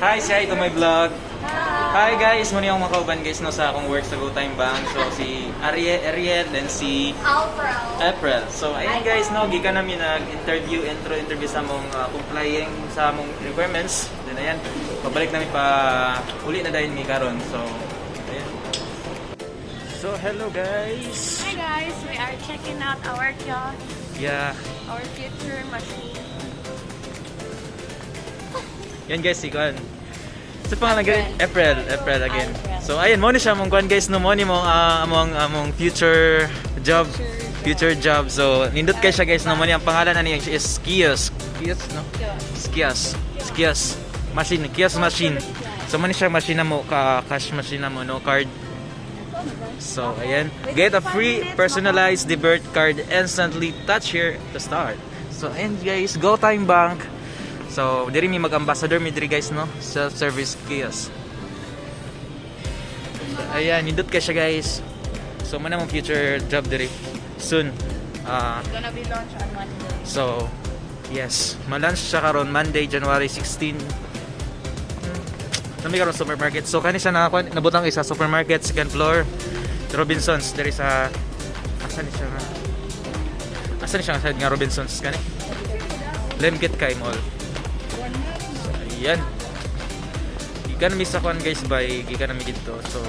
Hi, say hi to my vlog. Hi guys, muna yung makauban guys no sa akong work sa GoTyme Bank. So si Ariel, Ariel then si Alfred. April. So ayun guys, no, gikan namin nag-interview, intro interview sa among complying sa among requirements. Then ayan, pabalik namin pa uli na dahil mi karon. So ayan. So hello guys. Hi guys, we are checking out our kiosk, our future machine. Yan guys, si Kwan. Sa pangalan again? April, April again. April. So ayun, mo ni siya mong kwan guys, no mo ni mo among among future job, future job. So nindot kay siya guys, no mo ni ang pangalan ani is kiosk. Kiosk no? Kiosk. Kiosk. Machine, kiosk machine. So mo ni siya machine na mo ka cash machine na mo no card. So ayan, get a free personalized debit card instantly. Touch here to start. So ayan guys, GoTyme Bank. So diri mi mag-ambassador mi diri guys no, self-service kiosk. So, ayan, nindot kay siya guys. So mo na mong future job diri soon. Ah, It's gonna be launched on Monday. So, yes, ma-launch siya karon Monday, January 16. Nami karon supermarket. So kani siya nakakuan nabutang isa supermarket second floor. Robinsons diri sa asa ni siya nga? Asa ni siya nga side nga Robinsons kani? Lemkit kay Mall. So, ayan. Gikan mi sa kuan guys by gikan mi didto. So,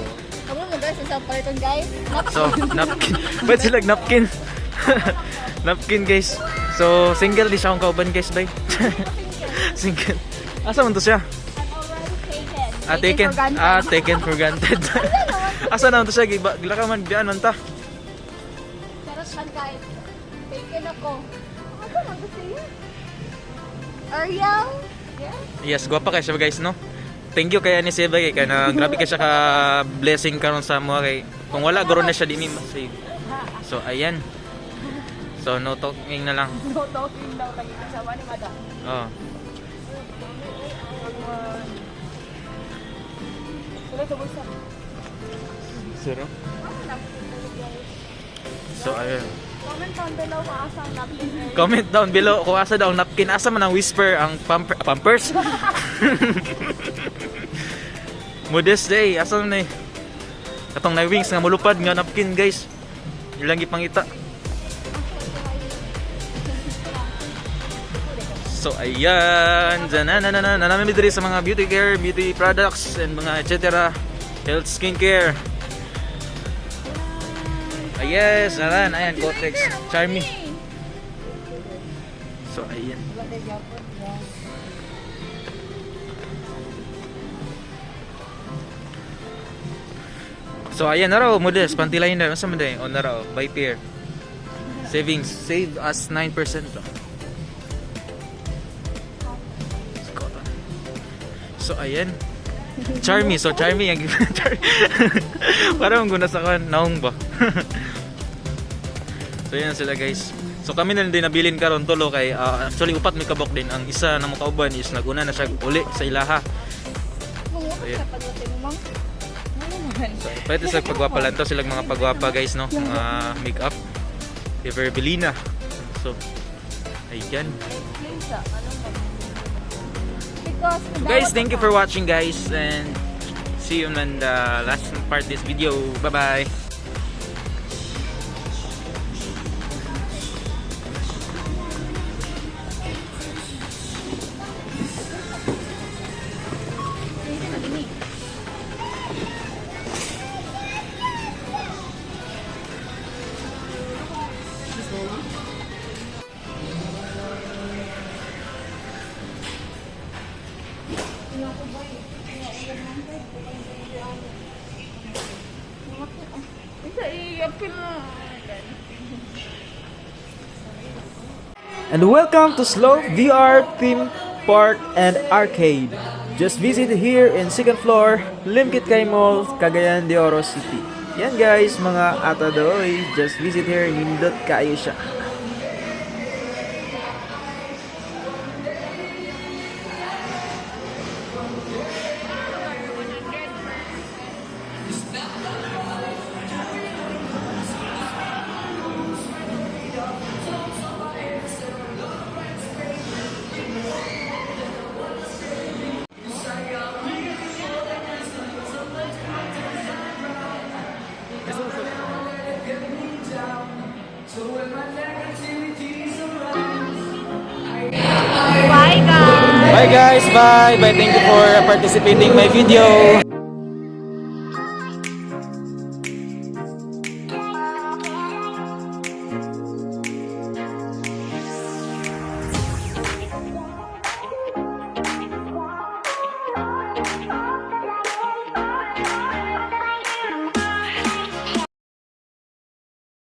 Kamu mo guys, sa paliton guys. So, napkin. Ba't sila napkin? Napkin, guys. So, single di siya akong kauban, guys, bay. Single. Asa man to siya? I'm already taken. Ah, taken. Ah, taken for granted. Asa naman to siya? Giba, gila ka man, biyan man ta. Charot lang guys. Taken ako. Ano man gusto niya? Ariel? Yeah? Yes, gwapa kay siya, guys, no? Thank you kay ani siya, bay. Kay na, grabe kay siya ka blessing karon sa mga kay. Kung wala, guro na siya di mi masave. So, ayan. So, no talking na lang. No talking daw lagi kasama ni Madam. Oh. Sila sa bulsa. Zero? Ano napkin guys? So, ayan. Comment down below kung asa ang napkin area. Comment down below kung asa daw ang napkin, asa man ang whisper, ang pamper, pampers. Modest day, asa man eh. Katong na wings nga mulupad nga napkin guys. Ilang gipangita. So ayan, dyan na na na na na namin diri sa mga beauty care, beauty products and mga etc. Health skincare. Ah, yes, ayan, ayan, Kotex, Charmy. So ayan. So ayan na raw, Modest, panty liner. Unsa man day? O na raw, by pair. Savings, save us 9% to. Cotton. So ayan. Charmy, so Charmy ang Charmy. Parang guna sa kan naong ba. So yan sila guys. So kami na lang din nabilin karon tulo kay actually upat may kabok din. Ang isa na mukauban is naguna na siya uli sa ilaha. Mungutang Ayan. sa pagluti mo, ma'am. Ano naman? So pwede sa pagwapa lang to silang mga pagwapa guys no, mga makeup. River Belina. So ayan. Explain siya. Ano ba? Because Guys, thank you for watching guys and see you on the last part this video. Bye bye. Isa i-appeal na. And welcome to Slope VR Theme Park and Arcade. Just visit here in second floor, Limkit Kay Mall, Cagayan de Oro City. Yan guys, mga atadoy, just visit here, nindot kayo siya. Bye guys, bye. Bye. Thank you for participating in my video.